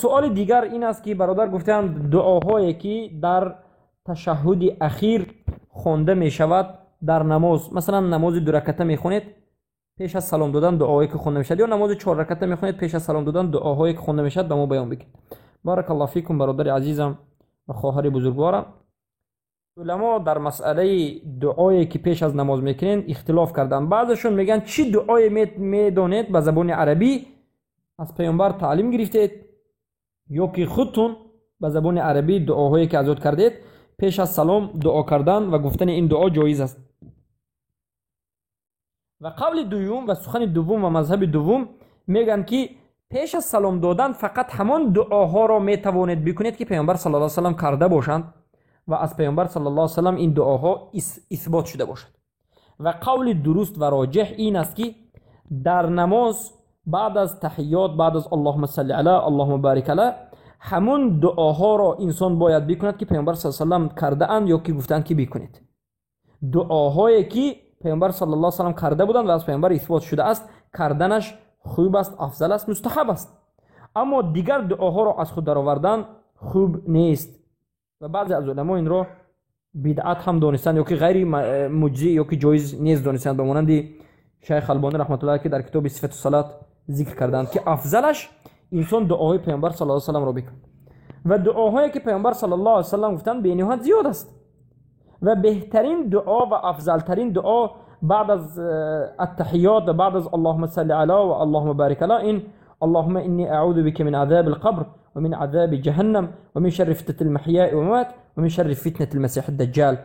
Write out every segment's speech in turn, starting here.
Суоли дигар ин аст, ки бародар гуфтаанд, дуоҳое ки дар ташаҳҳуди ахир хонда мешавад дар намоз, масалан, намози дураката мехонед, пеш аз салом додан дуоҳое ки хонда мешавад, ё намози чорраката мехонед, пеш аз салом додан дуоҳое ки хонда мешавад, ба мо баён бикунед. Баракаллоҳу фикум, бародари азизам ва хоҳари бузургворам. Уламо дар масъалаи дуое ки пеш аз намоз мекунед, ихтилоф карданд. Баъзешон мегӯянд, чӣ дуое медонед, ба забони арабӣ аз паёмбар таълим гирифтед ё ки худтун ба забони арабӣ дуоҳое ки аз ёд кардед, пеш аз салом дуо кардан ва гуфтани ин дуо ҷоиз аст. Ва қавли дуюм ва сухани дуввум ва мазҳаби дуввум мегӯянд, ки пеш аз салом додан фақат ҳамон дуоҳоро метавонед бикунед, ки паёмбар саллаллоҳу алайҳи васаллам карда бошанд ва аз паёмбар саллаллоҳу алайҳи васаллам ин дуоҳо исбот шуда бошад. Ва қавли дуруст ва роҷеҳ ин аст, ки дар намоз баъд аз таҳиёт, баъд аз аллоҳума салли ала, аллоҳума барик ала, ҳамон дуоҳоро инсон бояд бикунад, ки паёмбар саллаллоҳу алайҳи васаллам кардаанд ё ки гуфтаанд, ки бикунед. Дуоҳое ки паёмбар саллаллоҳу алайҳи васаллам карда буданд ва аз паёмбар исбот шудааст, карданаш хуб аст, афзал аст, мустаҳаб аст. Аммо дигар дуоҳоро аз худ даровардан хуб нест ва баъзе аз уламо инро бидъат ҳам донистанд ё ки ғайри муҷзӣ ё ки ҷоиз нест донистанд, ба монанди шайх Албонӣ раҳматуллоҳ, ки дар китоби Сифату салат зикр карданд, ки афзалаш инсон дуоҳои паёмбар саллаллоҳу алайҳи васалламро бикунад. Ва дуоҳое ки паёмбар саллаллоҳу алайҳи васаллам гуфтанд, бениҳоят зиёд аст ва беҳтарин дуо ва афзалтарин дуо баъд аз аттаҳиёт ва баъд аз аллоҳума салли ала ва аллоҳума барик ала ин аллоҳума инни аъузу бика мин азаби алқабр ва мин азаби ҷаҳаннам ва мин шарри фитнати алмаҳяи валмамат ва мин шарри фитнати алмасиҳи ддаҷҷол.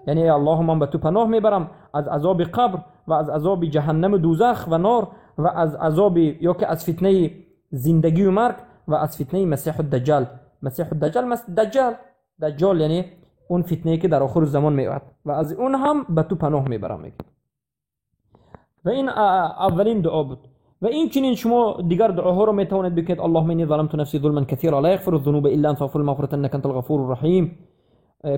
Яъне, эй Аллоҳ, ман ба ту паноҳ мебарам аз азоби қабр ва аз азоби ҷаҳаннаму дузах ва нор ва аз азоби ё ки аз фитнаи зиндагию марг ва аз фитнаи масеҳу даҷҷал. Масеҳу даҷҷал, даҷҷал, даҷҷол, яъне он фитнае ки дар охири замон меояд, ва аз он ҳам ба ту паноҳ мебарам, мегӯяд. Ва ин аввалин дуо буд. Ва инчунин шумо дигар дуоҳоро метавонед бикунед: аллоҳума инни заламту нафси зулман касира ла яғфиру зунуба илла анта фағфир мағфиратан иннака антал ғафуру раҳим.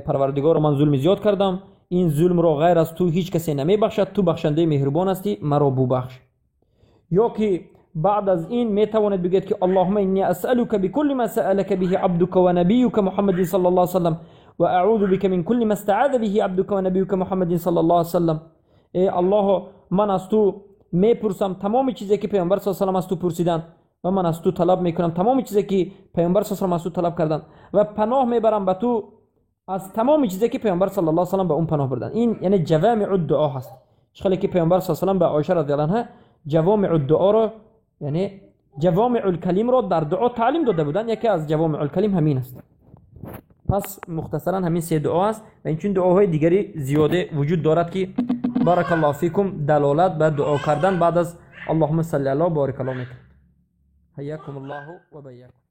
Парвардигоро, ман зулми зиёд кардам, ин зулмро ғайр аз ту ҳеҷ касе намебахшад, ту бахшандаи меҳрубон ҳастӣ, маро бубахш. Ё ки баъд аз ин метавонед бигӯед, ки аллоҳума инни асъалука бикулли ма саалака биҳи абдука ва набиюка Муҳаммадин саллаллоҳу алайҳи васаллам ва аъузу бика мин кулли ма стаъаза биҳи абдука ва набиюка Муҳаммадин саллаллоҳу алайҳи васаллам. Эй Аллоҳо, ман аз ту мепурсам тамоми чизе ки паёмбар саллаллоҳу алайҳи васаллам аз ту пурсиданд ва ман аз ту талаб мекунам тамоми чизе ки паёмбар саллаллоҳу алайҳи васаллам аз ту талаб карданд ва паноҳ мебарам ба ту аз тамоми чизе ки паёмбар саллаллоҳу алайҳи васаллам ба он паноҳ бурданд. Ин яъне ҷавамиу дуо ҳаст. Чӣ хеле ки паёмбар саллаллоҳу алайҳи васаллам ба Оиша радиаллоҳу анҳа ҷавомиу дуоро, яъне ҷавомиул калимро дар дуо таълим дода буданд, яке аз ҷавомиул калим ҳамин аст. Пас мухтасаран ҳамин се дуо аст ва инчунин дуоҳои дигари зиёде вуҷуд дорад, ки баракаллоҳу фикум далолат ба дуо кардан баъд аз аллоҳума салли ала, барикаллоҳ мекунад. Ҳайякум Аллоҳу ва байякум.